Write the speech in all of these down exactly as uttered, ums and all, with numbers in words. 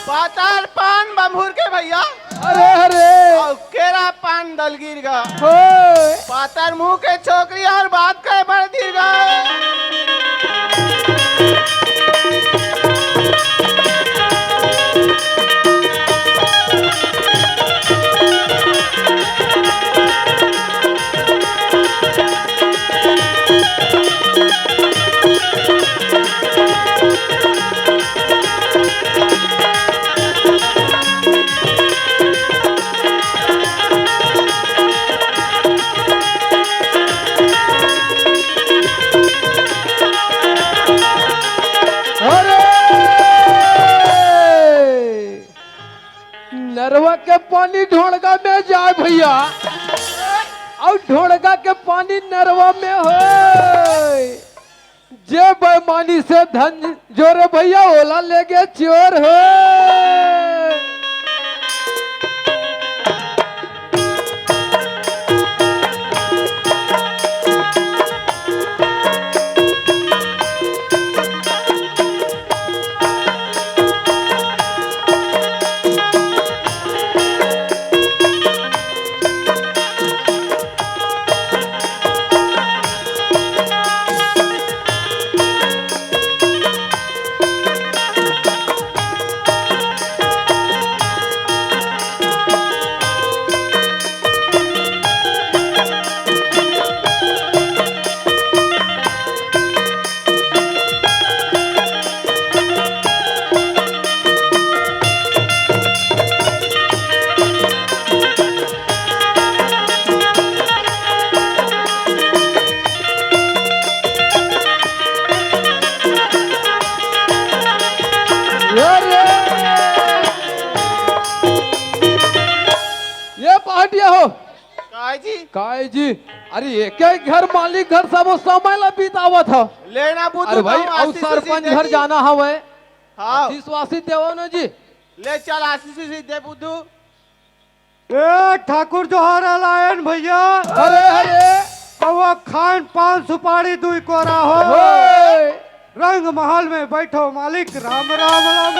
पातर पान बम्हुर के भैया। अरे, अरे। अउ केरा पान दलगीर गा। होय। पातर मुंह के छोकरी अउ बात करे बर दीर गा। अरे! नरवा के पानी ढोड़गा में जाय भैया, अउ ढोड़गा के पानी नरवा में होय। जे बेईमानी से धन जोरे भैया, ओला लेगे चोर होय। अरे! ये पहाटिया हो। काय जी? काय जी? अरे, एक एक घर मालिक घर सब समय ला बितावत ह। लेना बुद्धू अरे भाई, कहूँ अउ आशीष उशीष सरपंच दे घर दी। जाना हवय। हाँ। आशीष वाशीष देवो न जी। ले चल आशीष उशीष दे बुद्धू। ए ठाकुर जोहार लायन भैया। अरे, अरे। कौआ खान पान सुपारी दुई कोरा हो। होय। रंग महल में बैठो मालिक, राम, राम, राम।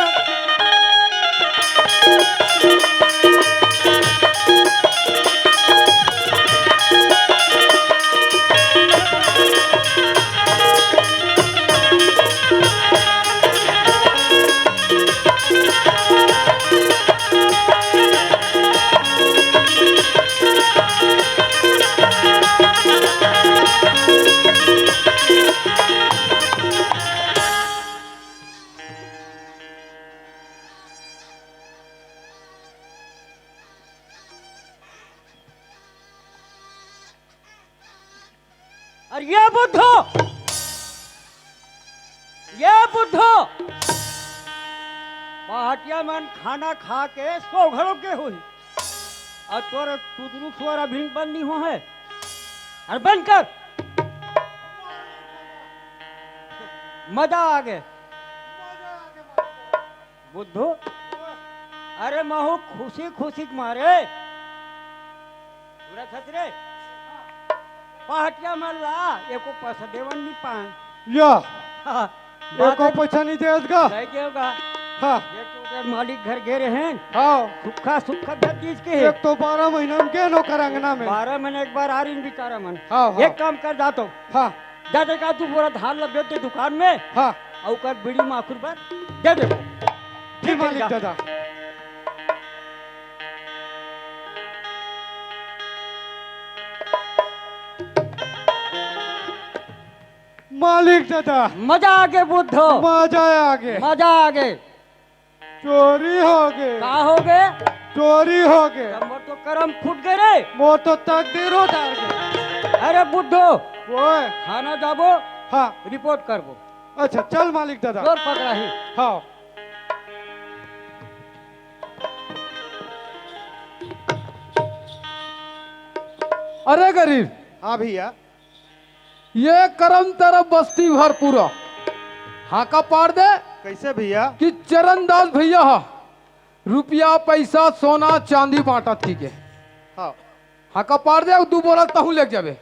अरे ये बुद्धू, ये बुद्धू, पहाटिया मन खाना खा के सो घलो के होही, अउ तोर टुदरू सुअर अभी बंद नहीं हो है। अरे बंद कर, मजा आ गए। बुद्धू, अरे महू खुशी खुशी के मारे पूरा छत रे पहाटिया मन ला एको पैसा देवन नहीं पाए। या, हाँ, एको बात पैसा नहीं देस गा। नहीं देव गा। हाँ। ये तो उधर मालिक घर गे रहे हैं। हाँ। सुखा सुखा धर दीस के। एक तो बारह महीना में गेन ओकर अंगना में। बारह महीना एक बार आ रही बेचारा मन। हाँ, हाँ। एक काम कर जातो। हाँ। जा दे का तू पूरा धान ल बेच दे दुकान में। हाँ। अउ कर बीड़ी माखुर बर दे दे। ठीक है मालिक जा। दादा। मालिक दादा। मजा आ गे बुद्धू। मजा आ गे। मजा आ गे। चोरी हो गे। का हो गे? चोरी हो गे। तब मोर तो करम फूट गे रे। मोर तो तकदीर उतार गे। अरे बुद्धू। ओए। थाना जाबो। हाँ। रिपोर्ट करबो। अच्छा, चल मालिक दादा। जोर पकड़ाही। हाँ। अरे गरीब। हाँ भैया। ये करम तरफ बस्ती भर पूरा हाका पार दे। कैसे भैया? कि चरण दास भैया हा रुपया, पैसा, सोना, चांदी बांटत ही के। हाँ। हाका पार दे, अउ दू बोरा तहूँ लेके जाबे।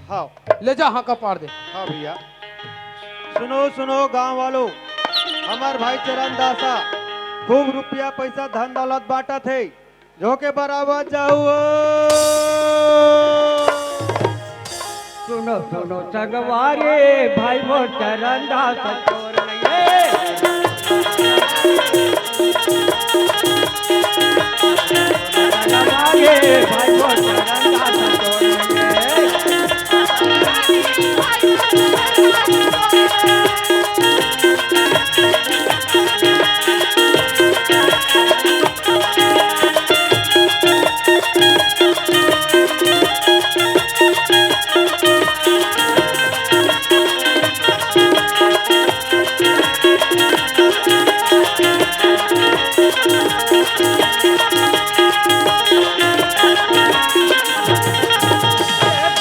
हाँ। ले जा, हाका पार दे। हाँ भैया। सुनो, सुनो गांव वालों, हमर भाई चरण दासा खूब रुपया पैसा धन दौलत बांटत हे। झोंके बराबर जाहू। सुनो सुनो संगवारी, भाई मोर चरण दास छोर नइये। संगवारी, भाई मोर चरण दास छोर नइये।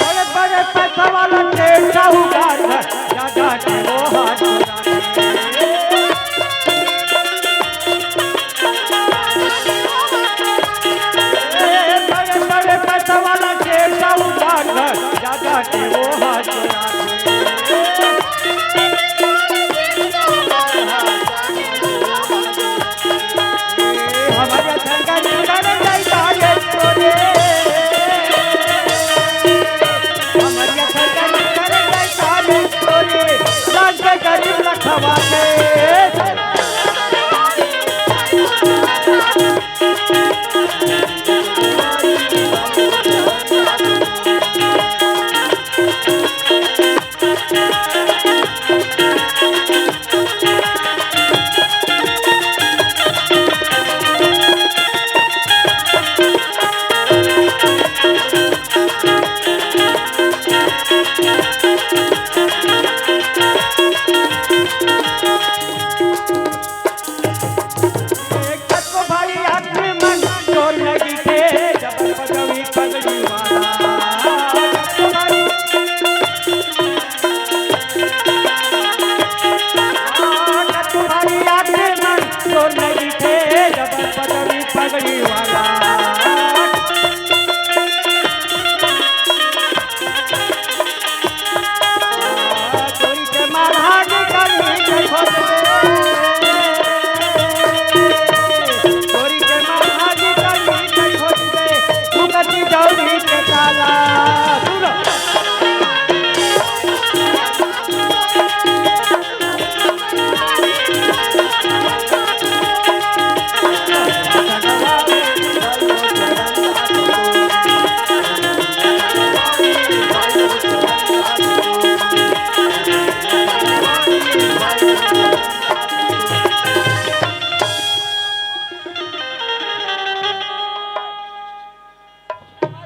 बड़े बड़े पैसा वाला के साहूकार, राजा के वो हाथ। बड़े बड़े पैसा वाला के साहूकार, राजा के वो हाथ।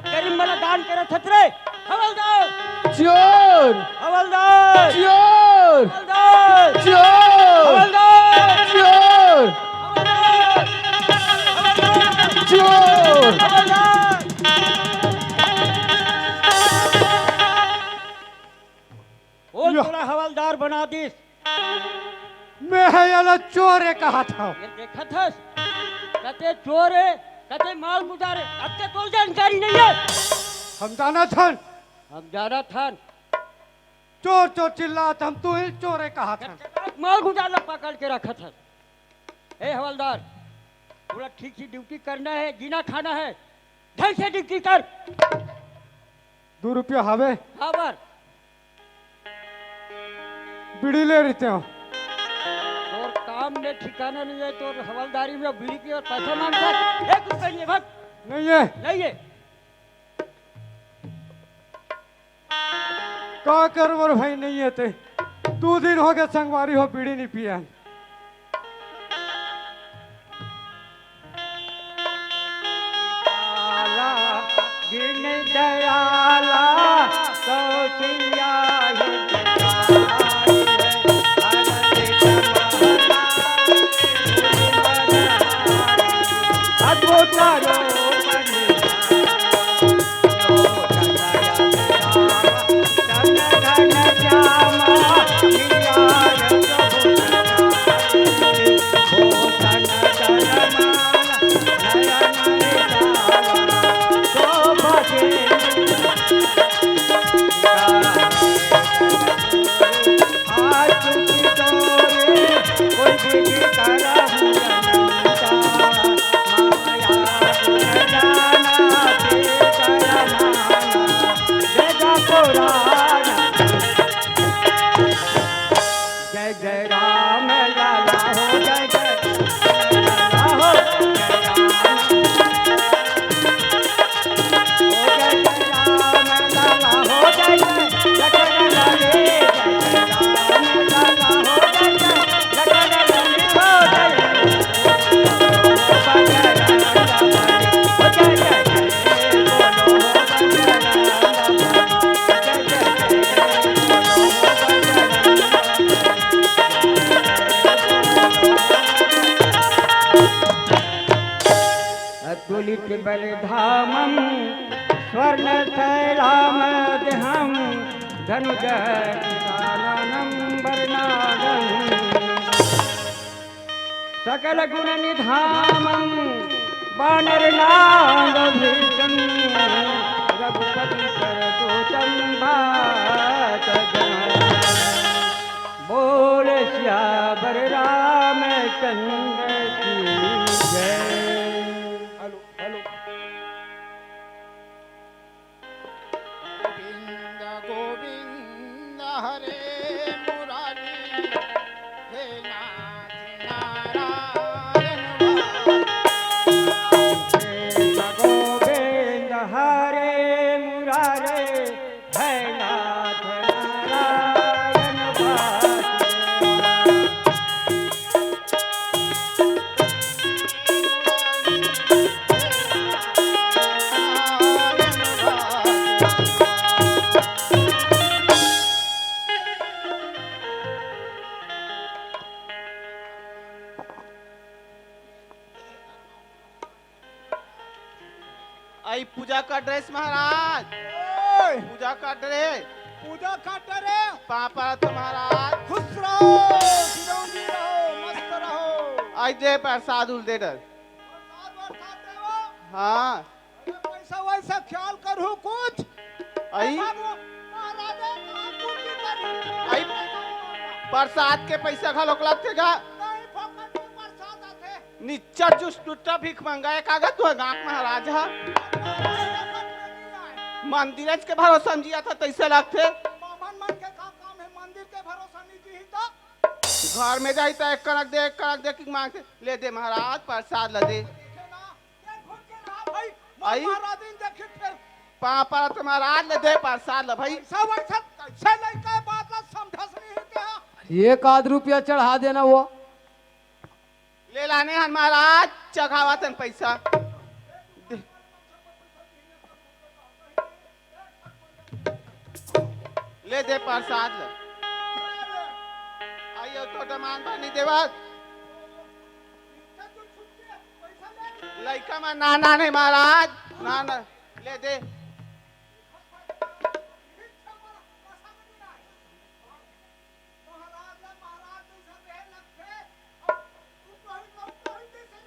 गरीब मन ला दान करत हस रे। हवलदार! चोर! हवलदार! चोर! हवलदार! चोर! हवलदार! चोर! हवलदार! चोर! हवलदार! ओ या। तोला हवलदार बना दिस। मैं ह एला चोर ए कहत हंव। ये देखत हस, कते चोर ए, कते मालगुजार ए, अतका तोला जानकारी नइ हे। हम जानत हन। हम जानत हन। चोर चोर चिल्लात हन, तुही चोर ए कहत हन। मालगुजार ला पकड़ के रखत हस। ए हवलदार, तोला ठीक से ड्यूटी करना हे, जीना खाना हे, ढंग से ड्यूटी कर। दू रुपया हवे? काबर? बीड़ी ले रहितेंव। तोर काम में ठिकाना नइ हे, तोर हवलदारी में बीड़ी के पैसा मांगत हस। एक रुपया नइ हे, भाग। नइ हे। नइ हे। का करबो रे भाई, नइ हे ते। दू दिन होगे संगवारी हो, बीड़ी नइ पियन। दीन दयाला सौखिया हितकारी है, हर सित महना अद्भुत रूप निधान। तुलित बलधामं स्वर्णशैलामध्यं धनुजः कृताननं वरनागं। सकलगुणनिधानं वानरनागभीतं रघुपति सरदूतं भासजं। बोल सियावर रामचंद्र की जय। Hello, hello. गोविंद गोविंद हरे मुरारी, हे नाथ नारायण। गोविंद हरे मुरारे, हे नाथ नारायण वासुदेवा। आई पूजा का ड्रेस महाराज। ओए! पूजा का ड्रेस। पूजा का ड्रेस। पाँव परत हँव महाराज। खुश रहो, चिरंजीव रहो, मस्त रहो। आई दे प्रसाद उल दे डर। प्रसाद वरसाद देवो। हाँ। अरे पैसा वैसा ख्याल करहू कुछ। आई? महाराज, महाराज, कहाँ पूर्ति करही? आई प्रसाद के पैसा घलोक लगथे गा। नहीं, फोकट के प्रसाद आथे। निच्चट जुस टुट्टा भीख मंगा एक आगा तू गाँव महाराज ह। मंदिर के भरोसा म जिया था तैसे लगथे। बामन मन के का काम हे मंदिर के भरोसा नहीं जी तो? घर में जाई त एक कनक दे, एक कनक दे कि मांगथे, ले दे महाराज प्रसाद ल दे। देखे ना, ये घुट के रहा भाई, आई? महाराज इन देखी फिर। पाँव परत हँव महाराज ले दे प्रसाद ल भाई। सब ऐसा कैसे लइका बात ला समझस नहीं हे क्या? एक आध रुपया चढ़ा देना वो। ले लाने हन महाराज, चघावत हन पैसा। दे। ले दे प्रसाद ल। आइयो तो दमान बानी देवत। लइका मन ना, ना नहीं महाराज, ना, ना, ले दे।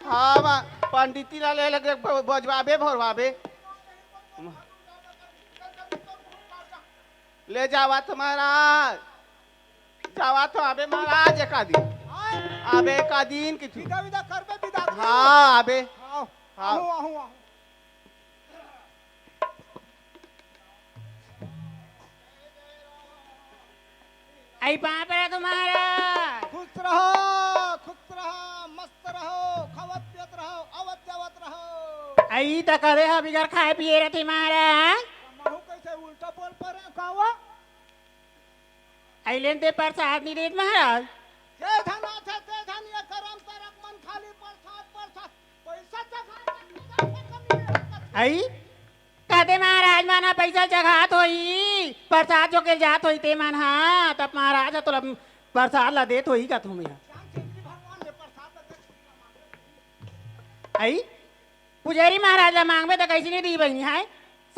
हाँ, मा-, पंडिती ला ले लगे ब-, बजवाबे, भरवाबे। ले जावत हँव महाराज, जावत हँव, आबे महाराज एका दिन। आबे एका दिन कि तू। विदा, विदा करबे, विदा कर। हाँ, आबे। हाँ, हाँ। आहूँ, आहूँ, आहूँ। आई पाँव परत हँव महाराज। खुश रहो, खुश रहो, मस्त रहो, खावत पियत रहो, आवत जावत रहो। आई त करे ह बिगर खाए पिए रथे महाराज। महूँ कैसे उल्टा बोल परे हँव का वो? अइलेन ते प्रसाद नी देत महाराज। जे झन आथे, ते झन ये करम तरक मन खाली प्रसाद, प्रसाद। पैसा चघाए के कमी हे। आई? कहते महाराज मन ह पैसा चघात होही, प्रसाद जोके जात होही ते मन ह, तब महाराज ह तोला प्रसाद ला देत होही कथों मैं। श्याम चंद्री भगवान ले प्रसाद ला दे। आई? पुजारी महाराज ला मांगबे त कइसे नहीं दी बहिनी, हाय?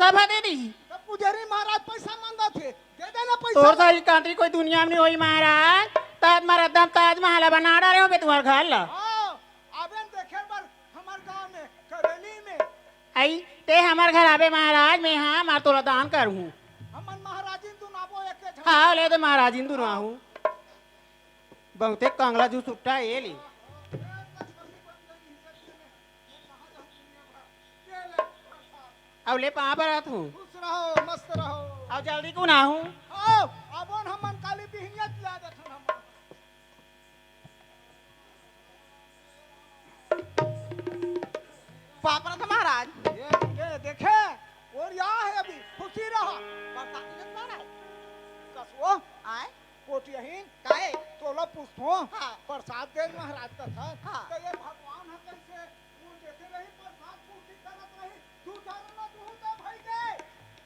सब ह दे दी। त पुजारी महाराज पैसा मांगत हे, दे देना पैसा। तोर सही कंत्री कोई दुनिया में नहीं होई महाराज। ताजमहल एकदम ताजमहल बना डारे होबे तुम्हार घर ला। हाँ, आबे न देखे बर हमर गांव में, करेली में। आई, ते हमर घर आबे महाराज, मैं हाँ, मार तोला दान करहूँ। हमन महाराजिन दुनाबो एके झन। हाँ, ले दे महाराजिन दुनाहूँ। बहुते कंगला जू सुट्टा ए ले। अउ ले पाँव परत हँव। खुश रहो, मस्त रहो। अउ जल्दी कुन आहूँ। आओ, अबोन हमन काली बिहनिया ला देथन हमन। पाँव परत हँव महाराज। ये, ये देखे, और या है अभी, खुशी रहा। बरसात में महाराज। कसो, आय? कोटियाहीन, काहे? तोला पूछथों, हाँ। प्रसाद दे महाराज कथस। हाँ। त ये भगवान ह कइसे वो देते रही, प्रसाद पूर्ति करत रही, दू चार ला दूहूँ त भई गे।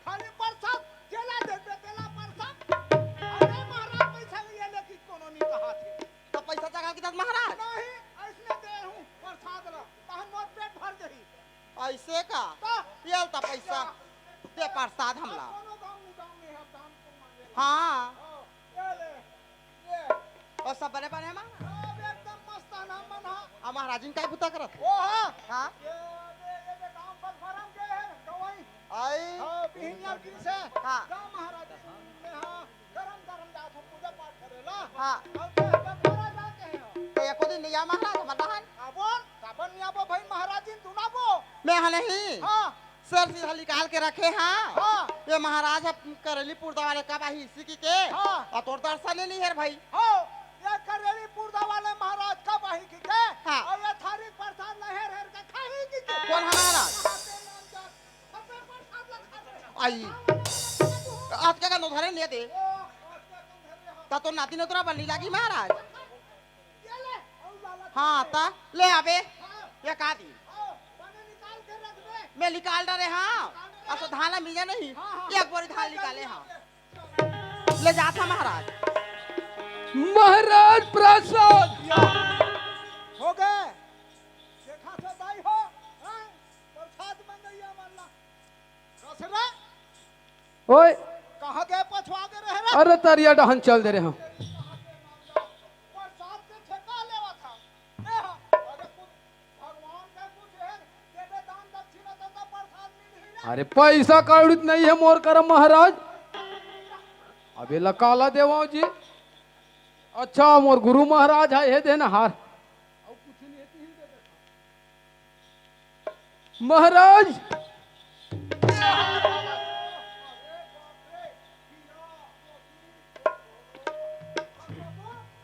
खाली प्रसाद जेला देबे तेला प्रसाद। अरे महाराज, पैसा ये ले कि कोनो नी कहाथे। त पैसा चघा के दस महाराज। नहीं, अइसने दे हूँ प्रसाद ला, तहन मोर पेट भर जही। अइसे का? का? ये ल त पइसा का? दे परसाद हमला। कोनो काम नहीं, काम नहीं है, दान को मांगे। हाँ। हाँ, ये ले, ये। अउ सब बने बने मा? सब एकदम मस्त आना मन हा। अउ महाराजिन काय बुता करत हे? ओ हाँ। हाँ। ये, ये, ये काम पर फार्म के है, दवाई। आई। हाँ, बिहिनिया की से। हाँ। जा महाराज, मैं हाँ, गरम गरम जात हो पूजा पाठ करे ला। हाँ। अउ ते हमें घरा जाके हैं। तो एको दिन नइ आ महाराज, हमर डहन। आबो, काबर नइ आबो भाई महाराजिन, तू ना बो। मैं हा नहीं। हाँ। सर सीधा निकाल के रखे हाँ। हाँ। ये महाराज ह करेली पुरदा वाले कब आही इसी की के। हाँ। अउ तोर दर्शन नइ हे रे भाई। हाँ, ये करेली पुरदा वाले महाराज कब आही की के। हाँ। अउ ये थारी परसाद ल हेर हेर के खाही की के। कोन ह महाराज? महाराज के नाम जात। आई। आज के का नोधरे ले दे। त तो नाती नतुरा बनी लागी महाराज। हाँ, त ले आबे। ये का दी? मैं निकाल डरे हाँ। असो धान मिले नहीं। एक बोरी धान निकाले हाँ। ले जात हा महाराज। महाराज प्रसाद। हो गए। देखा तो दाई हो। हाँ? प्रसाद मंगैया मन ला। कस रे? ओए। कहाँ गए पछवा के रहे रे? अरे तरिया डहन चल दे रहे हम। प्रसाद के ठेका लेवा था। ए हा, अरे कुछ भगवान का कुछ है, देवे दान दक्षिणा तो, तो प्रसाद मिल ही रहा। अरे पैसा कौड़ी नहीं है मोर करम महाराज। अबे ला काला देवाओ जी। अच्छा मोर गुरु महाराज आए हे देना हार। महाराज।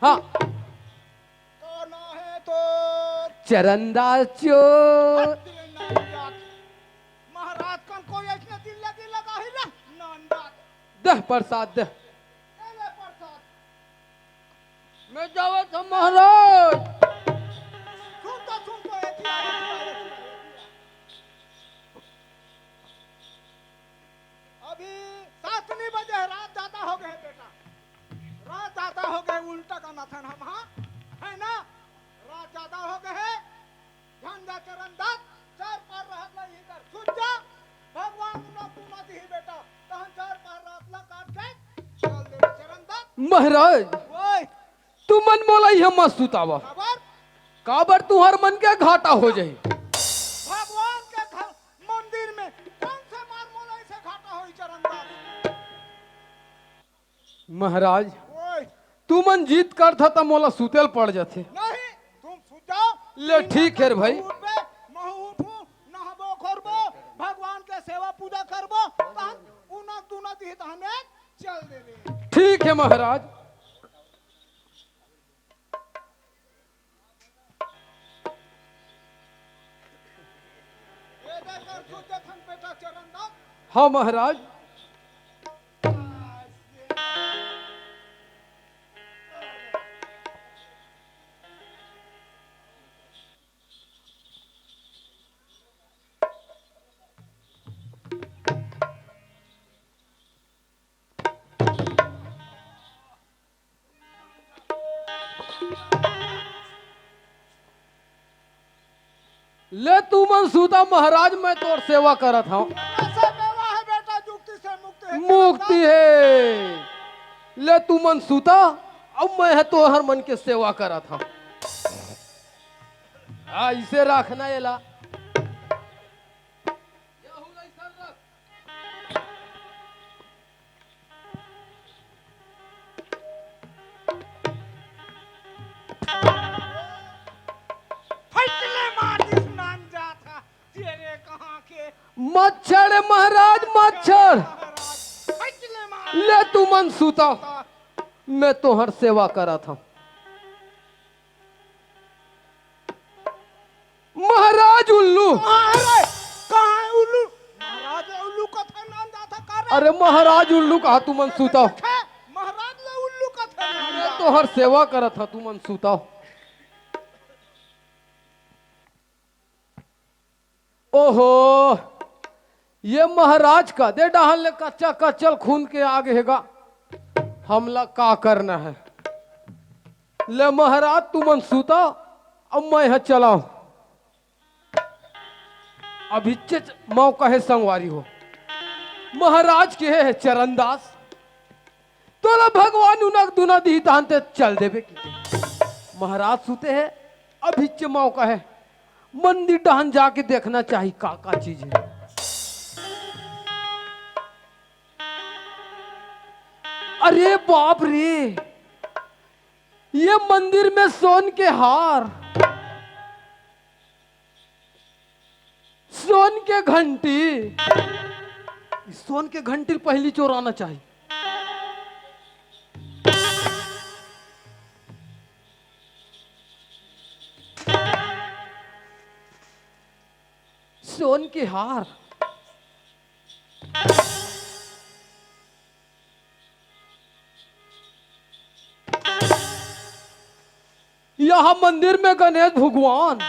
हाँ। कौन है तो? चरणदास चोर। महाराज कन कोई ऐसने दिल लगी लगा ही ना, नंदा। दह प्रसाद दह। ले ले प्रसाद। मैं जावत हूँ महाराज। सुन तो, सुन तो, एतिया, एतिया, एतिया, एतिया। अभी सात नहीं बजे है, रात ज्यादा हो गए है बेटा, रात ज्यादा हो गए, उल्टा का नाथन हम, हाँ, है ना, रात ज्यादा हो गए है। झंडा चरण दत्त, चार पार रहत ला इही कर सुत जा। भगवान उना तू ना दिही बेटा, तहन चार पार रहत ला काट के चल दे चरण दत्त। महाराज, ओए। तुमन मोला इहाँ मत सुतावा। काबर? काबर तुहर मन के घाटा हो जाही। भगवान के घर मंदिर में कौन से मार मोला इसे घाटा होई चरण दत्त? महाराज, ओए। तुमन जिद करथा त मोला सुतेल पड़ जाथे। नहीं, तुम सुत जाओ। ले, ठीक है रे भाई। उठबे, महू उठू, नहाबो, खोरबो, भगवान के सेवा पूजा करबो, तहन उना दुना दिही तहने चल देबे। ठीक है महाराज। हाँ महाराज। ले तुमन सुता महाराज, मैं तोर सेवा करत हंव। ऐसा मेवा है बेटा, जुक्ति से मुक्ति है। मुक्ति है। ले तुमन सुता, अब मैं ह तोहर मन के सेवा करत हंव। हाँ, इसे रखना एला। फटले मार दिस नान जात हा। तेरे कहाँ के मच्छर है महाराज, मच्छर। महाराज, फटले मार। ले तुमन सुता, मैं तोहर सेवा करत हंव। महाराज उल्लू। अरे, कहाँ है उल्लू? महाराज उल्लू कथे नान जात हा का रे? अरे महाराज उल्लू कहा, तुमन सुताव। देखे, महाराज ले उल्लू कथे नान जात हा। तोहर सेवा करत हा, तुमन सुताव। ओहो, ये महाराज का दे डहन ले कच्चा कच्चल खून के आग हेगा। हमला का करना है? ले महाराज, तुमन सुता, अब मैं ह चलाव। अभिच्चे मौका हे संगवारी हो, महाराज के हे चरणदास, तोला भगवान उना दुना दिही तहन ते चल देबे किके। महाराज सुते हे, अभिच्चे मौका हे, मंदिर डहन जाके देखना चाही का का चीज हे। अरे बाप रे, ये मंदिर में सोन के हार, सोन के घंटी, सोन के घंटी पहली चोराना चाही। सोन के हार। यहाँ मंदिर में गणेश भगवान,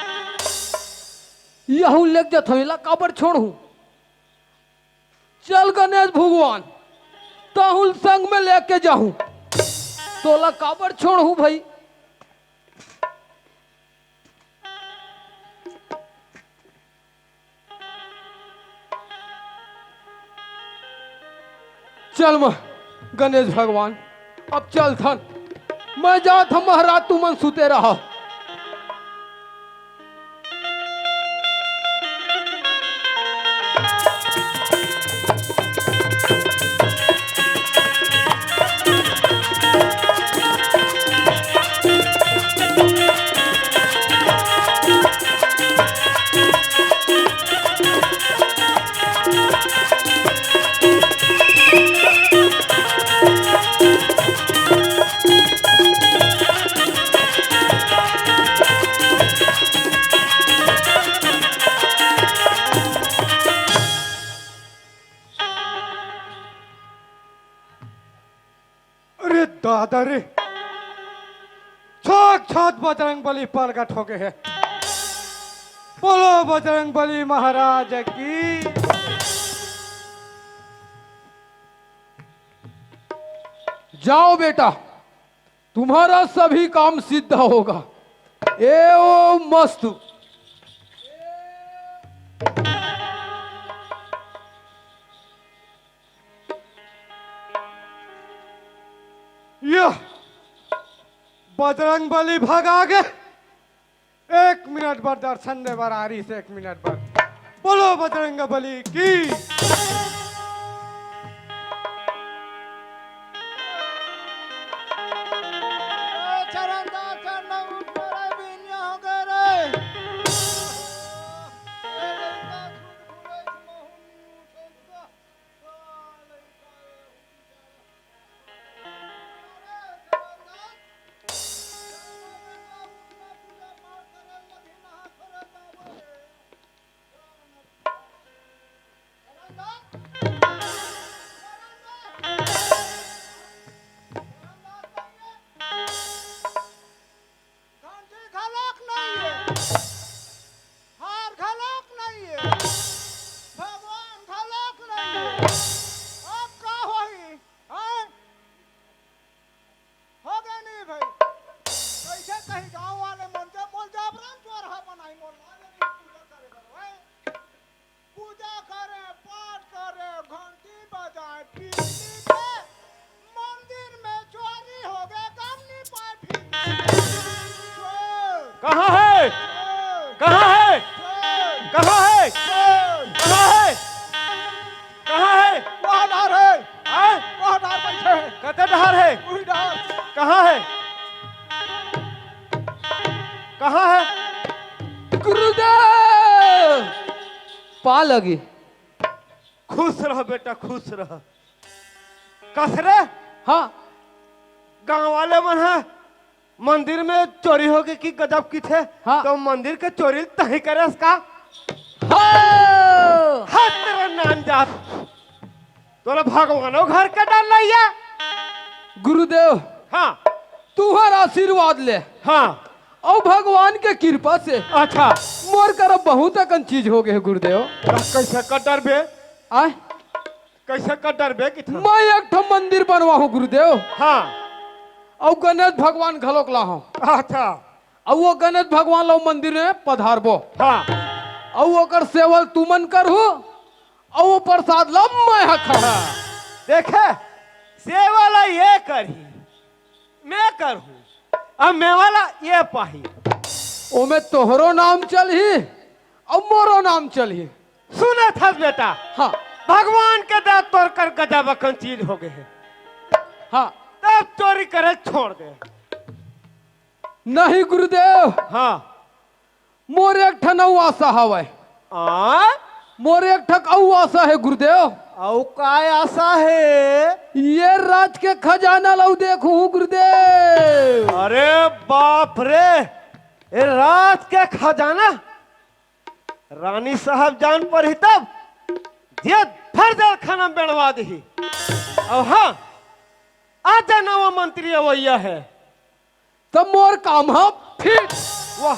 यहू लेग जथो, एला काबर छोड़हूँ? चल गणेश भगवान, तहुल संग में लेके जाहूँ, तोला काबर छोड़हूँ भाई? चल म गणेश भगवान, अब चलथन। मैं जात हूँ महाराज, तुमन सुते रहा। अरे दादा रे, साक्षात बजरंग बली प्रगट हो गए हैं। बोलो बजरंग बली महाराज की। जाओ बेटा, तुम्हारा सभी काम सिद्ध होगा। एवं मस्तु। यह बजरंग बली भगा गे। एक मिनट बर दर्शन दे बर आ रहिस, एक मिनट बर। बोलो बजरंग बली की। ए, चरण दा, चरण उठ रे, बिनिया हो गए रे। ए, लइका, झूठ बोले, महू नहीं उठे, लइका। घंटी घलोक नहीं है, हार घलोक नहीं है, भगवान घलोक नहीं है। अब का होही? हैं? हो गए नहीं भाई। कैसे कहीं गांव वाले मन से बोल जाबरन चोरहा बनाई मोर लागे नहीं पूजा करे बर, हैं? पूजा करे, पाठ करे, घंटी बजाए, पीली के मंदिर में चोरी हो गए, गम नहीं पाए फिर। चोर, कहाँ है? चोर, कहाँ है? चोर, कहाँ है? चोर। कहाँ है? कहाँ है? वहाँ डार है। हाँ? वहाँ डार बैठे हैं। कते डार है? वही डार। कहाँ है? कहाँ है? गुरुदेव! पा लगी। खुश रह बेटा, खुश रह। कस रे? हाँ। गांव वाले मन ह मंदिर में चोरी होगे कि गजब किथे, हाँ। तो मंदिर के चोरी तही करेस का? हाँ। हत रे नान जात। तोला भगवानो घर के डर नइया। गुरुदेव, हाँ। तुहर आशीर्वाद ले। हाँ। अउ भगवान के कृपा से अच्छा। मोर करा बहुत अकन चीज हो गए हे गुरुदेव। त कैसे का डरबे? आय? कैसे का डरबे कि था? मैं एक ठो मंदिर बनवाहूँ गुरुदेव। हाँ। अउ गणेश भगवान घलोक लाहूँ। अच्छा। अउ वो गणेश भगवान ला मंदिर में पधारबो। हाँ। अउ ओकर सेवा ल तुमन करहू, अउ वो प्रसाद ल मैं ह खाहूं। देखे, सेवा ला ये करही, मैं करहूं, अब मेवा ला ये पाही। ओमे तोहरो नाम चलही, अउ मोरो नाम चलही। सुनत हस बेटा, हाँ। भगवान के दया तोर कर गजब अकन चीज हो गए हे। हाँ। तब चोरी करे छोड़ दे। नहीं गुरुदेव। हाँ। मोर एक ठन अउ आशा हवय। आ? मोर एक ठक अउ आशा हे गुरुदेव। अउ काय आशा हे? ये राज के खजाना ल अउ देखहूं गुरुदेव। अरे बाप रे, ये राज के खजाना रानी साहब जान परही तब जे फर्जल खाना बेड़वा देही। अउ हाँ, आज नवा मंत्री अवैया हे। त मोर काम ह फिट। वाह,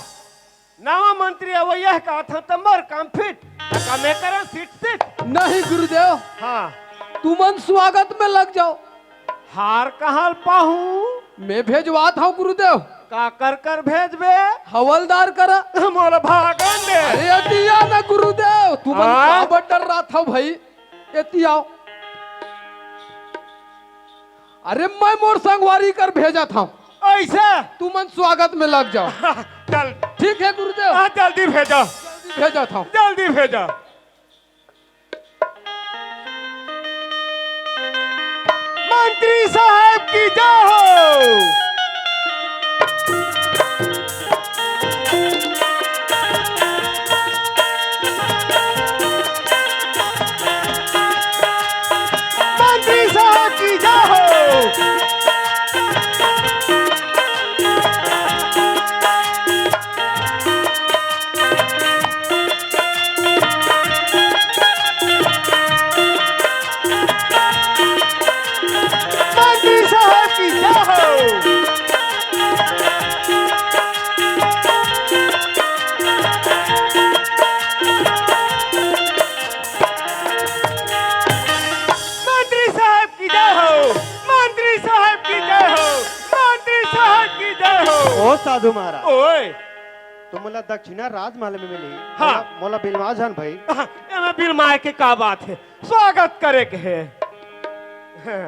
नवा मंत्री अवैया हे कहत हंव त मोर काम फिट। त का मैं करंव फिट फिट? नहीं गुरुदेव। हाँ। तुमन स्वागत में लग जाव। हार कहाँ ल पाहूं? मैं भेजवात हंव गुरुदेव। काकर कर भेजबे? हवलदार करा। मोला भागन दे। अरे एती आ ना गुरुदेव, तुमन हाँ? काबर डर्राथव भई? एती आव। अरे मैं मोर संगवारी कर भेजत हंव। अइसे? तुमन स्वागत में लग जाव। चल। ठीक हे गुरुदेव। हाँ, जल्दी भेजा। जल्दी भेजत हंव। जल्दी भेजा। मंत्री साहब की जय हो। मंत्री साहब की जय हो। मंत्री साहब की जय हो। मंत्री साहब की जय हो। मंत्री साहब की जय हो। मंत्री साहब की जय हो। ओ साधु महाराज। ओए। तुमन ला दक्षिणा राजमहल में मिली। हाँ। मोला, मोला बिलमा झन भई। हाँ, एमे बिलमाय के का बात हे? स्वागत करे के हे। हाँ।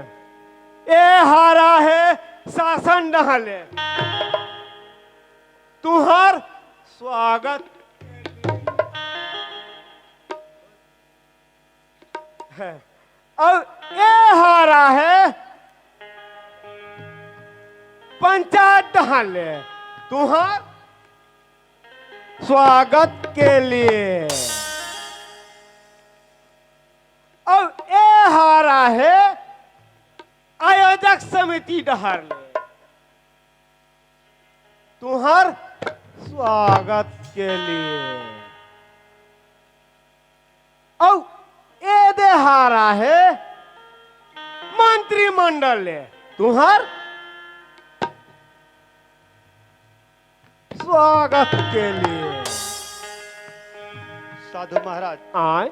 ए हार हे शासन डहर ले। तुंहर स्वागत हे। अउ ए हार हे पंचायत डहर ले। तुंहर स्वागत के लिए। अउ ए हार हे आयोजक समिति डहर ले। तुंहर स्वागत के लिए। अउ ए दे हार हे मंत्रिमंडल ले। तुंहर स्वागत के लिए। साधु महाराज। आय?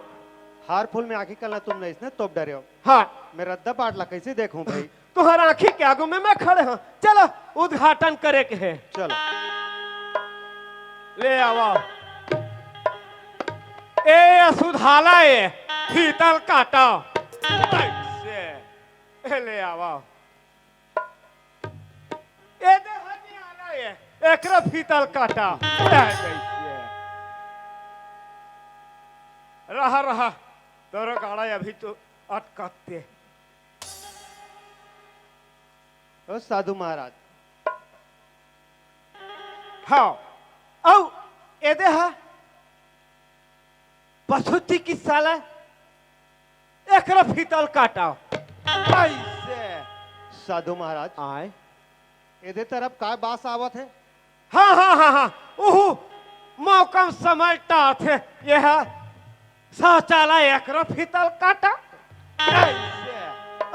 हार फूल में आंखी काला तुमन अइसने तोप डरे हो। हाँ। मैं रद्दा बाट ला कइसे देखहूं भई? तुंहर आंखी के आगू में मैं खड़े हंव। चलो, उद्घाटन करे के हे। चलो। ले आवा। ए असुधाला ए, फीता ल काटा। अइसे। ए ले आवा। ए दे हनियाला ए, एकरो फीता ल काटा। ए जइसे। रहा, रहा। तोरो गाड़ा अभी तो अटकत हे। ओ साधु महाराज। हाँ, अउ ए दे हा पशु चिकित्सालय, एकरो फीता ल काटा। अइसे। साधु महाराज। आय। ए दे तरफ काय बास आवत हे? हाँ, हाँ, हाँ, हाँ, उहू मौका म समय टारथे, ए हा शौचालय एकरो फीता ल काटा। अइसे।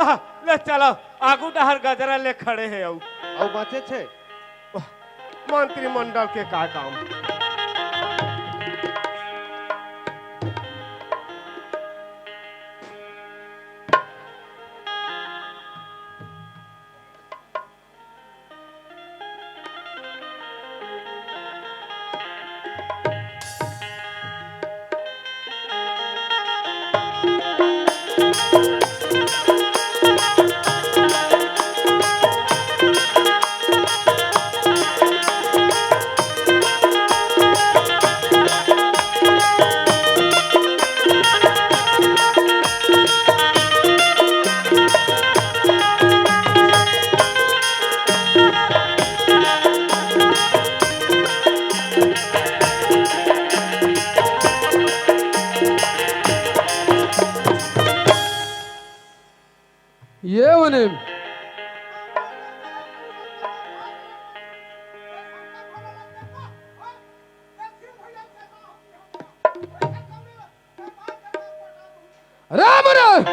आह, ले चलो, आगू डहर गजरा ले खड़े हे अउ। अउ बाँचे छे? वाह, मंत्रिमंडल के का काम? मुनीम। राम राम।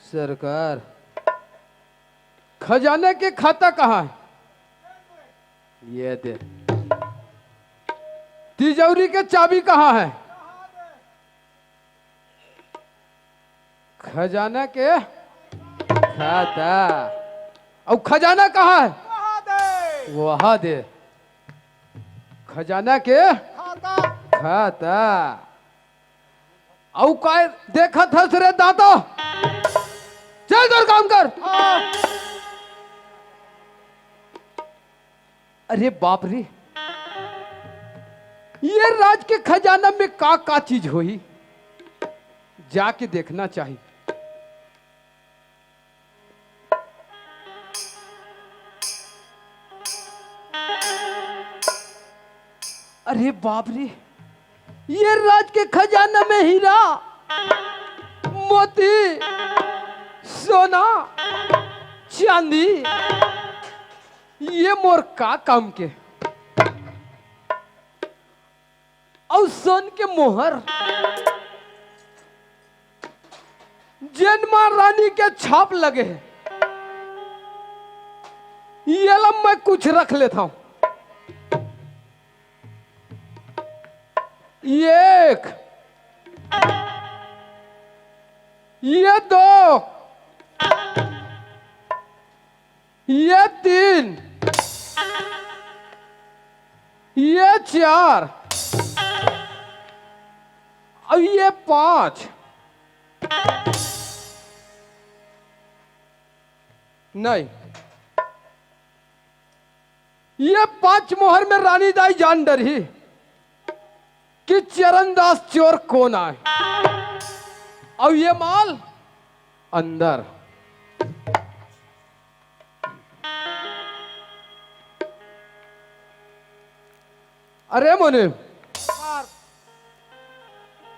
सरकार, खजाना के खाता कहाँ है? ये दे। तिजौरी के चाबी कहाँ है? खजाना के खाता। अउ खजाना कहाँ है? वहाँ दे। वहाँ दे। खजाना के खाता। खाता। अउ काय देखत हस रे दाता? चल तोर काम कर। हाँ। अरे बाप रे, ये राज के खजाना में का का चीज होही, जाके देखना चाही। अरे बाप रे, ये राज के खजाना में हीरा, मोती, सोना, चांदी, ये मोर का काम के? अउ सोन के मोहर, जेन मा रानी के छाप लगे हे, ये ला मैं कुछ रख लेता हूँ। ये एक, ये दो, ये तीन, ये चार, अब ये पांच। नहीं, ये पांच मोहर में रानी दाई जान डरही कि चरणदास चोर कोन आय। अब ये माल अंदर। अरे मुनीम,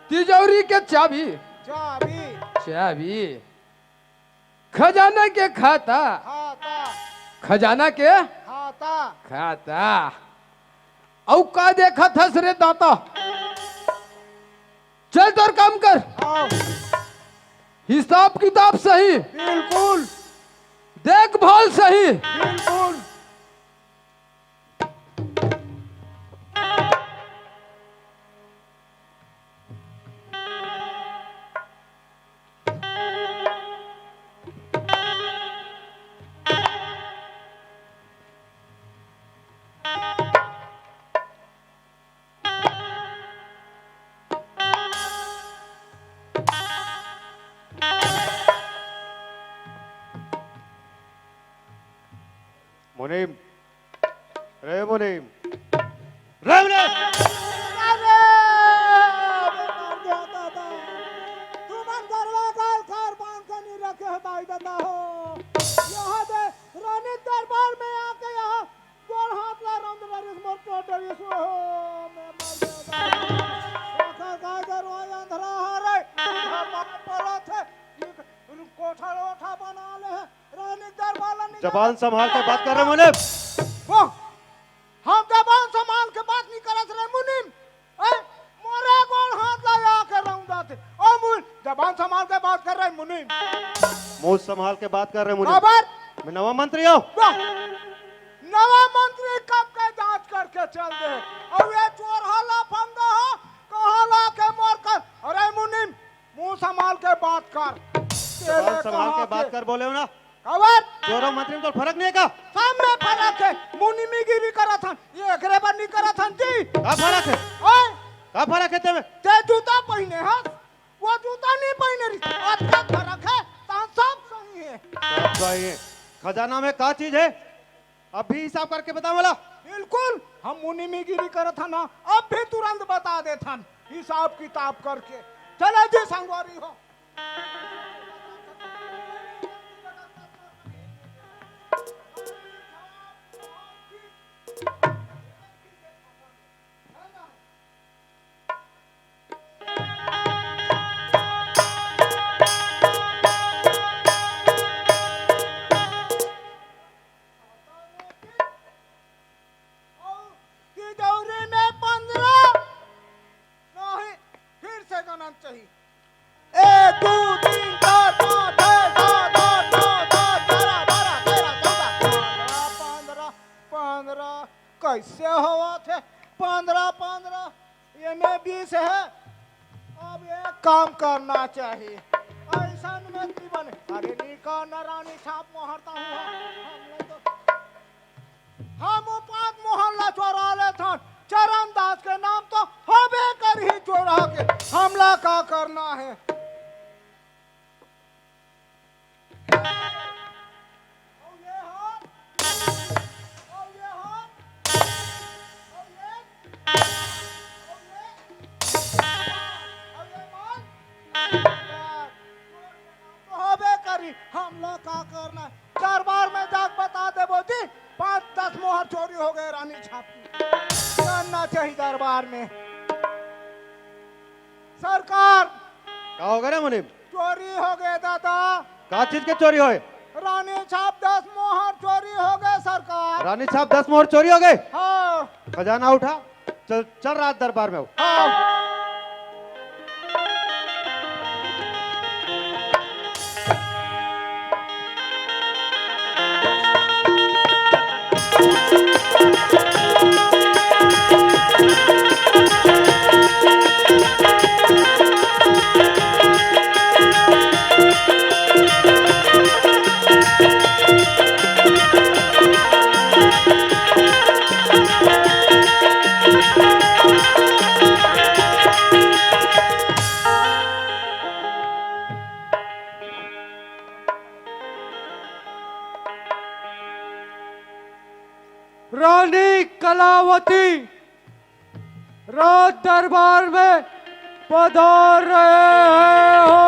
तिजौरी के चाबी। चाबी। चाबी। खजाना के खाता। खाता। खजाना के खाता। खाता। अउ का देखत हस रे दाता? चल तोर काम कर। हाँ। हिसाब किताब सही। बिल्कुल। देखभाल सही। बिल्कुल। मुनीम, रे मुनीम, रे मुनीम। अरे, दादा, तुमन गरवा गाल खार बांध के नहीं रखे हो दाई दादा हो। यहाँ दे रानी दरबार में आके यहाँ गोड़ हाथ ला रंग लरिस मोर टोटरिस हो। मैं मर गया दादा। आखा गाय गरवा अंधरा हरे। हम बात परत हे। कोठा ओठा बना ले हे। रानी दरबार ला नहीं जबान जाने। संभाल के बात कर रे मुनीम। वाह, हम जबान संभाल के बात नहीं करत रे मुनीम। ए, मोरे गोड़ हाथ ला आके रौंदत हे। ओ मुनीम, जबान संभाल के बात कर रे मुनीम। मुंह संभाल के बात कर रे मुनीम। खबर? मैं नवा मंत्री हूँ। वाह, नवा मंत्री कब के जांच करके चल दे। अउ ये चोर हा लफंगा हा, कहाँ ला के मोर कर। अरे मुनीम, मुंह संभाल के बात कर। जबान संभाल के बात कर, बोले हो ना। काबर? चोर अउ मंत्री में तो फरक नहीं हे का? सब में फरक हे। मुनीमीगिरी करत हन, ये एकरे बर नहीं करत हन जी। का फरक हे? ओए! का फरक हे तेमे? ते जूता पहिने हस, वो जूता नहीं पहिने रहिस। अतका फरक हे, तहाँ सब सही हे। सब सही हे। खजाना में का चीज हे? अभी हिसाब करके बता मोला। बिल्कुल, हम मुनीमीगिरी करत हन ना, अभी तुरंत बता देथन। हिसाब किताब करके। चले जी संगवारी हो। से है। अब एक काम करना चाहिए, ऐसा में नहीं बने। अरे निकाल ना रानी छाप मोहरता हुआ, हम लोग तो, हम वो पाँच मोहर ला चोरा लेथन। चरण दास के नाम तो हबे करही चोरा के, हमला का करना है? तो होबे करी, हम लोग का करना? दरबार में जाके बता देबो जी, पाँच दस मोहर चोरी हो गए रानी छाप की। करना चाहिए दरबार में। सरकार, का हो गए रे मुनीम? चोरी हो गए दादा। का चीज के चोरी होए? रानी छाप दस मोहर चोरी हो गए सरकार। रानी छाप दस मोहर चोरी हो गए? हाँ। खजाना उठा, चल, चल राज दरबार में हो। हाँ। रानी कलावती राज दरबार में पधार रहे हो।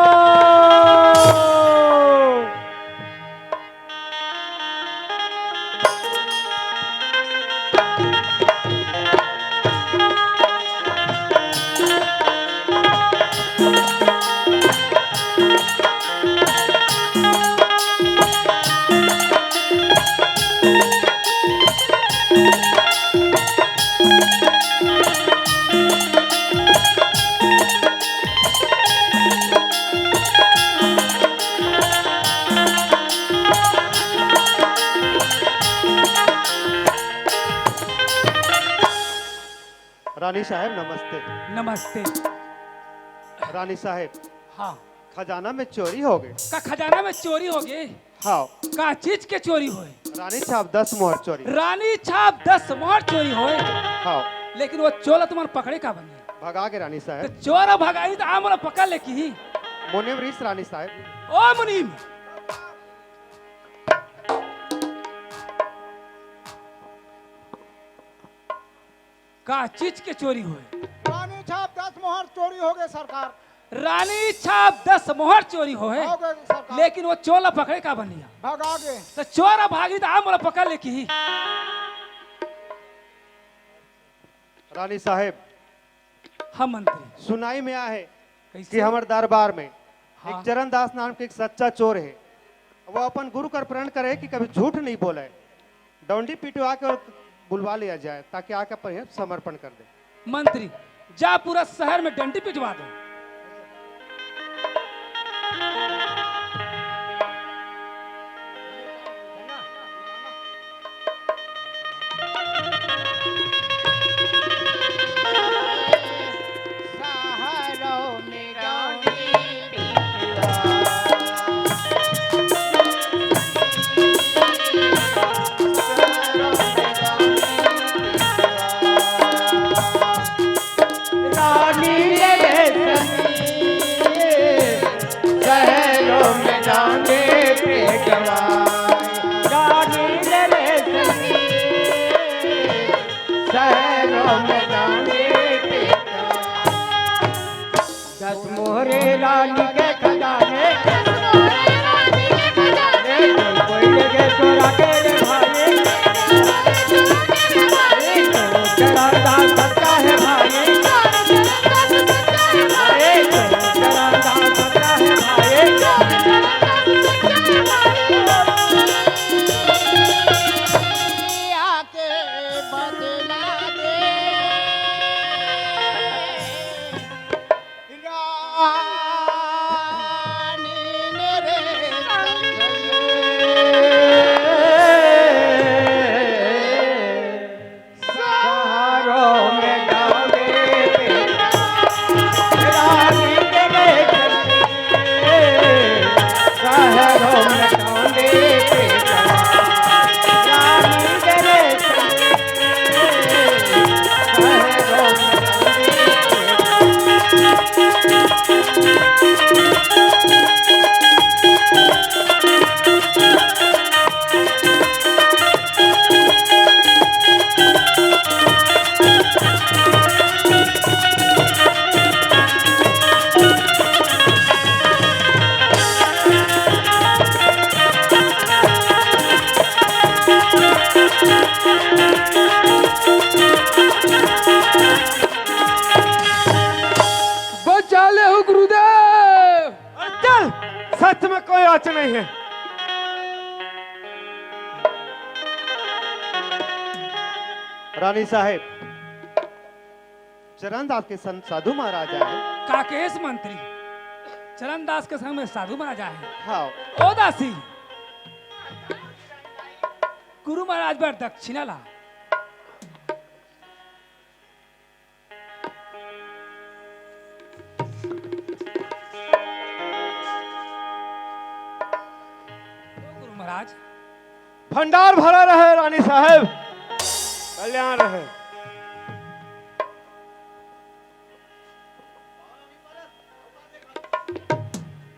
रानी साहेब, नमस्ते। नमस्ते। रानी साहेब, हाँ। खजाना में चोरी हो गए। का खजाना में चोरी हो गए? हाँ। का चीज के चोरी होए? रानी छाप दस मोहर चोरी। रानी छाप दस मोहर चोरी होए? हाँ। लेकिन वो चोर तुम्हार पकड़े का बने? भगा के रानी साहेब। तो चोर भगाई तो आम वाला पकड़ ले की। मुनीम रीस रानी साहेब। ओ मुनीम। का चीज के चोरी होए? रानी छाप दस मोहर चोरी हो गए सरकार। रानी छाप दस मोहर चोरी होए? हो गए सरकार। लेकिन वो चोर ला पकड़े का बनिया? भगा गए। तो चोर भागी तो आम वाला पकड़ ले की। रानी साहेब, हाँ मंत्री। सुनाई में आए कैसे? कि हमर दरबार में हाँ। एक चरण दास नाम के एक सच्चा चोर है। वो अपन गुरु कर प्रण करे कि कभी झूठ नहीं बोले। डंडी पिटवा के और बुलवा लिया जाए ताकि आके अपन समर्पण कर दे। मंत्री, जा पूरा शहर में डंडी पिटवा दो। रानी रे सखी, शहरों में जाऊंगे पेटवा। रानी रे सखी, शहरों में जाऊंगे पेटवा। दस मोहरे रानी के खजाने, कोई लगे चोरा के रे भाई। चोर चोर दास सच्चा है भाई। अरे चोर चोर दास सच्चा है भाई। आके बदला दे। रानी सच में कोई आँच नहीं है। रानी साहेब, चरणदास के संग साधु महाराज आए। का कहेस मंत्री? चरणदास के संग में साधु महाराज आए। हाँ। ओ दासी, गुरु महाराज बर दक्षिणा ला। गुरु महाराज। भंडार भरा रहे रानी साहेब, कल्याण रहे।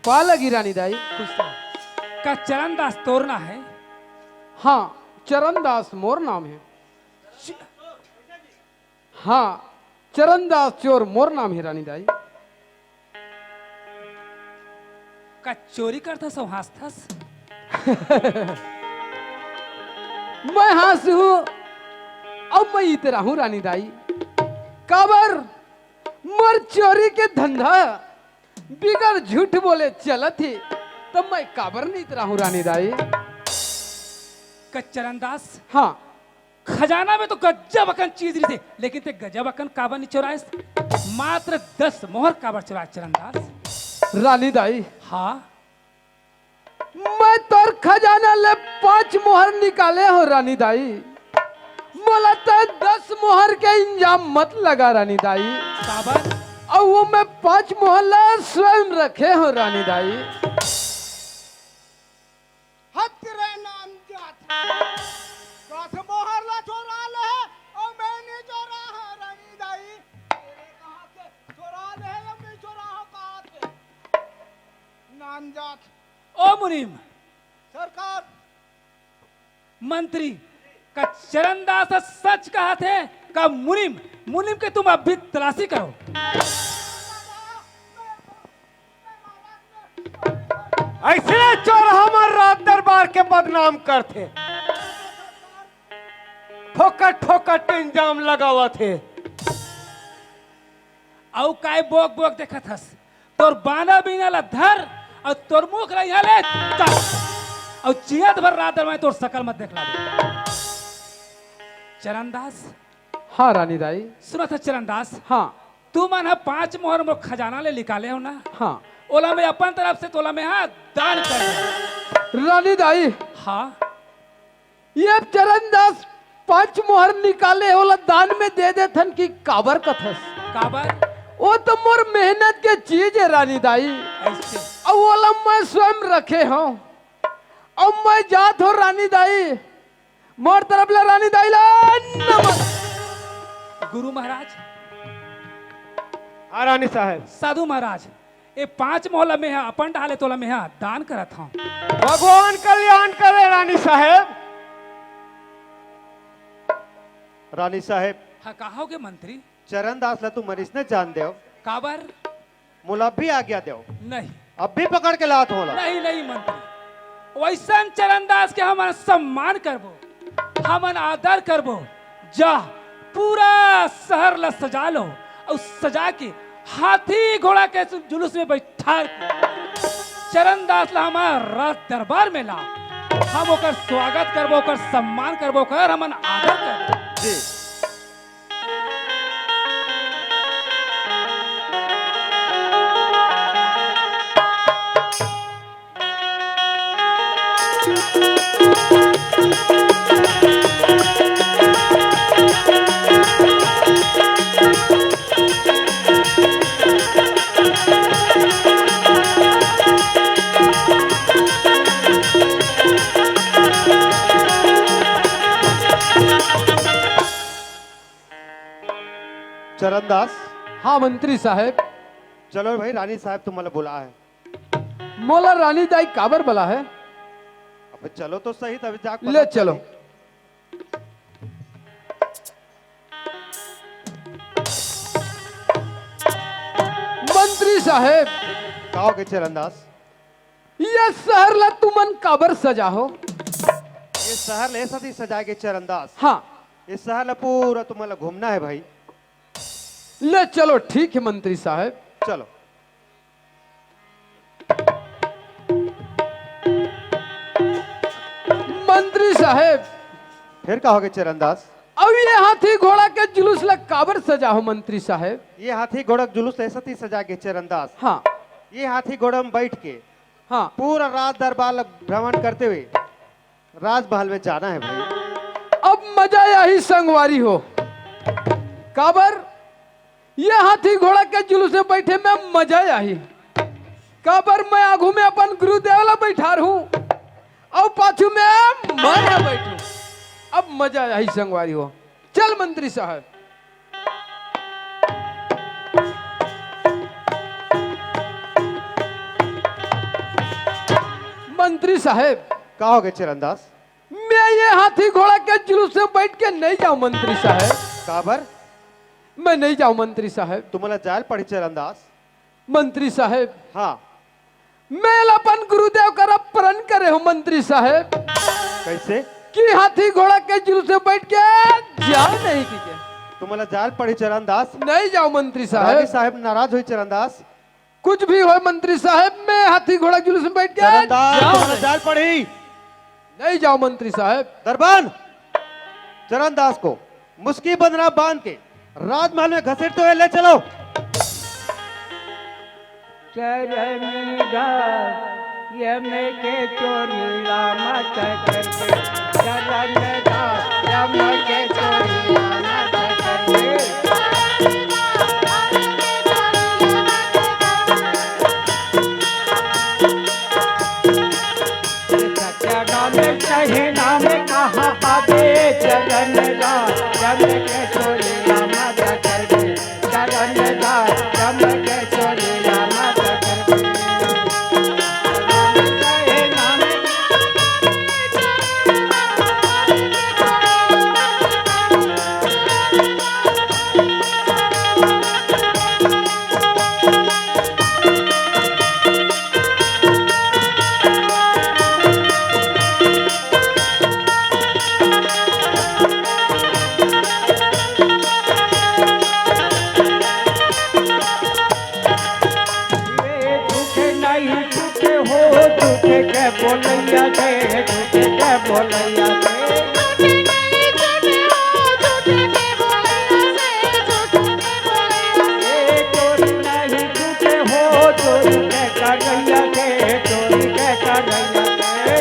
पा लगी रानी दाई। खुश रहो। का चरणदास तोर नाम है? हाँ, चरणदास मोर नाम है। च- हाँ, चरणदास चोर मोर नाम है रानी दाई। का चोरी करथस अउ हाँसथस? मैं हाँसहूँ अउ मैं इतराहूँ रानी दाई। काबर मोर चोरी के धंधा बिगर झूठ बोले चलत हे, त मैं काबर नइ इतराहूँ रानी दाई? का चरणदास, हाँ। खजाना में तो गजब अकन चीज रहिथे, लेकिन तें गजब अकन काबर नइ चोराएस? मात्र दस मोहर काबर चोराएस चरणदास? रानी दाई। हाँ। मैं तोर खजाना ले पांच मोहर निकाले हों रानी दाई। मोला त दस मोहर के इंजाम मत लगा रानी दाई। काबर? अउ वो मैं पांच मोहर ला स्वयं रखे हों रानी दाई। हत रे नाम जात। दस मोहर ला चोरा ले हे, अउ मैं नइ चोराहों रानी दाई। तेरे कहाँ के चोरा ले हे, अउ मैं चोराहों कहाँ के? नाम जात। ओ मुनीम। सरकार। मंत्री, का चरणदास सच कहत हे, का मुनीम, मुनीम के तुम अभी तलाशी करो। अइसने चोर हमर राज दरबार के बदनाम करथे, फोकट फोकट इंजाम लगावत हे। अउ काय बोक बोक देखत हस? तोर बाना बीना ला धर अउ तोर मुख ला इहाँ ले चल। अउ जियत भर रात दर मैं तोर सकल मत देखला। चरणदास। हाँ रानी दाई। सुनत हस चरणदास? हाँ। तुमन ह पांच मोहर मोर खजाना ले निकाले हो ना? हाँ। ओला मैं अपन तरफ से तोला मैं हा दान कर देंव। रानी दाई। हाँ। ये चरणदास पांच मोहर निकाले, ओला दान में दे देथन कि काबर कथस? काबर? वो तो मोर मेहनत के चीज हे रानी दाई। अइसे? अउ ओला मैं स्वयं रखे हों। अउ मैं जात हों रानी दाई, मोर तरफ ले रानी दाई ला नमन। गुरु महाराज। हाँ रानी साहेब। साधु महाराज। ए पांच मोहर ला मेहा अपन डाहर ले तोला मेहा दान करत हंव। भगवान कल्याण करे रानी साहेब। रानी साहेब। हाँ, का होगे मंत्री? चरणदास ला तुमन अइसने जान देव। काबर? मोला अभी आज्ञा देव। नहीं। अभी पकड़ के लात हों ओला। नहीं, नहीं मंत्री। वइसन चरणदास के हमन सम्मान करबो, हमन आदर करबो। जा, पूरा शहर ला सजा लो, अउ सजा के हाथी घोड़ा के जुलूस में बइठार के चरणदास ला हमर राज दरबार में ला। हम ओकर स्वागत करबो, ओकर सम्मान करबो, ओकर हमन आदर करबो। जी। चरणदास। हाँ मंत्री साहेब। चलो भाई, रानी साहेब तुम्हारा बुला है। मोला रानी दाई काबर बला है? अबे चलो तो सही, तभी जाके ले पता चलो। चली। मंत्री साहेब। का होगे चरणदास? ये शहर ला तुमन काबर सजा हो? ये शहर ले सती सजाए के चरणदास। हाँ। ये शहर ला पूरा तुमन ला घूमना है भाई। ले चलो, ठीक है मंत्री साहेब। चलो। साहेब, फिर का होगे चरणदास? अब ये हाथी घोड़ा के जुलूस ला काबर सजा हो मंत्री साहेब? ये हाथी घोड़ा के जुलूस ऐसा ही सजा के चरणदास। हाँ। ये हाथी घोड़ा में बैठ के हाँ। पूरा राज दरबार ला भ्रमण करते हुए राजमहल में जाना है भाई। अब मजा आही संगवारी हो, काबर ये हाथी घोड़ा के जुलूस में बैठे में मजा आही, काबर मैं आगू में अपन गुरुदेव ला बैठार हूँ और पाछू में मैं बैठू। अब मजा आही संगवारी हो। चल मंत्री साहब। मंत्री साहेब, का हो गए चरणदास? मैं ये हाथी घोड़ा के जुलूस में बैठ के नहीं जाऊं मंत्री साहेब। काबर? मैं नहीं जाऊं मंत्री साहेब। तुम्हारा जाल पड़ी चरणदास। मंत्री साहेब, हाँ। मैं अपन गुरुदेव करा प्रण करे हूँ मंत्री साहेब। कैसे? कि हाथी घोड़ा के जुलूस में बैठ के जाओ नहीं की के। तुम्हारा जाल पड़ी चरणदास। नहीं जाओ मंत्री साहेब। रानी साहेब नाराज हुई चरणदास। कुछ भी हो मंत्री साहेब, मैं हाथी घोड़ा जुलूस में बैठ के चरणदास, जाओ तुम्हारा नहीं। जाल पड़ी। नहीं जाओ मंत्री साहेब। दरबान, चरणदास को मुस्की बंधना बांध के राजमहल में घसीटते हुए ले चलो। चरणदास, यम के चोरी लामत करके, चरणदास, यम के चोरी लामत करके। सत्य नाम सही नाम कहा पावे चरण राम, जन के चोरी राम जगत में। चरण राम, जन के चोरी राम जगत में। सही नाम झूठ नहीं झूठ हो, झूठ के बोलैया के, झूठ के बोलैया के। ए चोरी नहीं झूठ हो, चोरी के करैया के, चोरी के करैया के।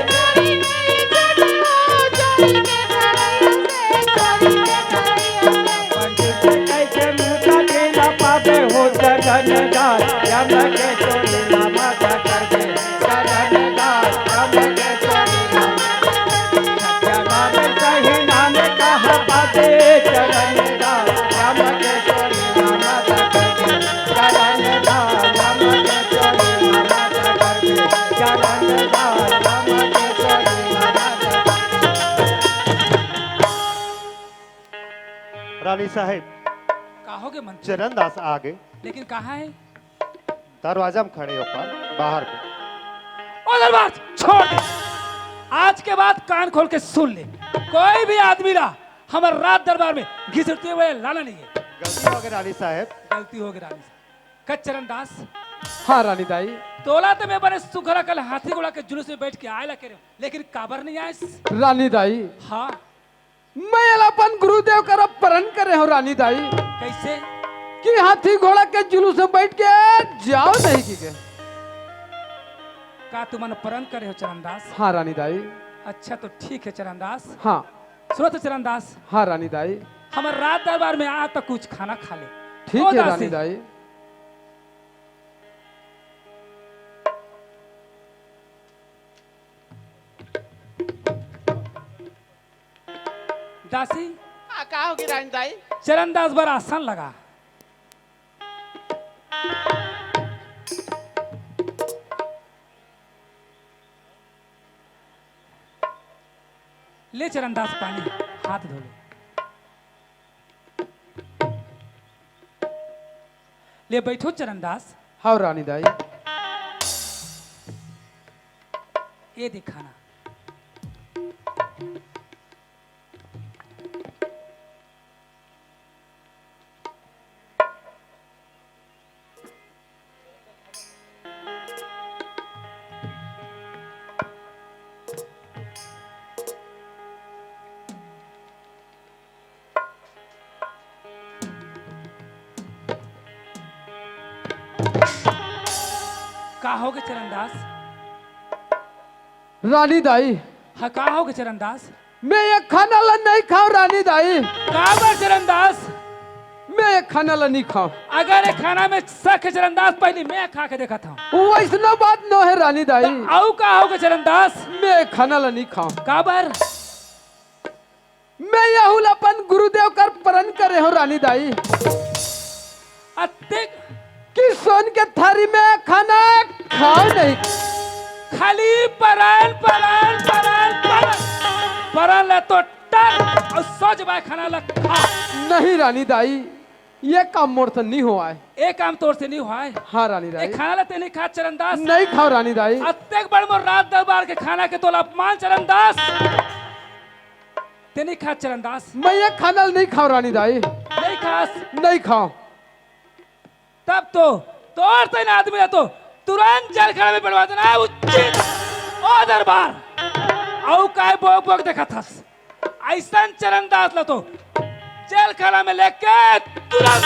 पंडित कैसे मुँह का देना पावे हो चरणदास, यम के चोरी लामा जाकर के। चरणदास, यम के चोरी लामा। सत्य नाम सही नाम कहा पावे चरणदास, यम के चोरी लामा जाकर के। चरणदास, यम के चोरी लामा जाकर के। चरणदास, यम के चोरी लामा जाकर के। रानी साहेब, का हो गए मंत्री? चरणदास आ गए। लेकिन कहाँ है? दरवाजा में खड़े हो पर बाहर में। ओ दरबार, छोड़ दे। आज के बाद कान खोल के सुन ले, कोई भी आदमी ला हमर राज दरबार में घिसटते हुए लाना नहीं है। गलती हो गई रानी साहेब। गलती हो गई रानी साहेब। कच चरणदास। हाँ रानी दाई। तोला तो मैं बड़े सुखरा कल हाथी घोड़ा के जुलूस में बैठ के आए ला के रहे हूँ, लेकिन काबर नहीं आए? रानी दाई। हाँ। मैं एला अपन गुरुदेव करा प्रण करे हूँ रानी दाई। कैसे? कि हाथी घोड़ा के जुलूस में बैठ के जाओ नहीं की के। का तुमन प्रण करे हो चरणदास? हाँ रानी दाई। अच्छा तो ठीक है चरणदास। हाँ। सुनो तो चरणदास। हाँ रानी दाई। हमर राज दरबार में आ तो कुछ खाना खा ले। ठीक ओ है दासी। रानी दाई। दासी। हाँ, का होगे रानी दाई? चरणदास बर आसन लगा। ले चरणदास पानी, हाथ धो ले। ले बैठो चरणदास। हाँ रानी दाई। ये दे खाना। का होगे चरणदास? रानी दाई, हाँ, का होगे चरणदास? मैं ये खाना ला नहीं खाऊं रानी दाई। काबर चरणदास? मैं ये खाना ला नहीं खाऊं। अगर ये खाना में शक हे चरणदास, पहली मैं खा के देखत हूँ। वैसना बात नो है रानी दाई। अउ का होगे चरणदास? मैं ये खाना ला नहीं खाऊं। काबर? मैं यहू ला अपन गुरुदेव कर प्रण करे हूँ रानी दाई। अतेक कि सोन के थारी में खाना खाओ नहीं। खाली परान, परान, परान, परान। परान ला तो टर अउ सोच बाय खाना ला खा। नहीं रानी दाई, ये काम मोर से नहीं होवाय। ए काम तोर से नहीं होवाय। हाँ रानी ए दाई, खाना ला ते नहीं खा चरणदास। नहीं खाओ रानी दाई। अतेक बड़ मोर राज दरबार के खाना के तोला अपमान चरणदास। ते नहीं खा चरणदास। मैं ये खाना नहीं खाओ रानी दाई, नहीं खास। नहीं खाओ। तब तो तोर से ना आदमी ला तो तुरंत जेल खाना में पड़वा देना है उचित। ओ दरबार, अउ काय बोक बोक देखत हस? ऐसन चरणदास ला तो जेल खाना में लेके तुरंत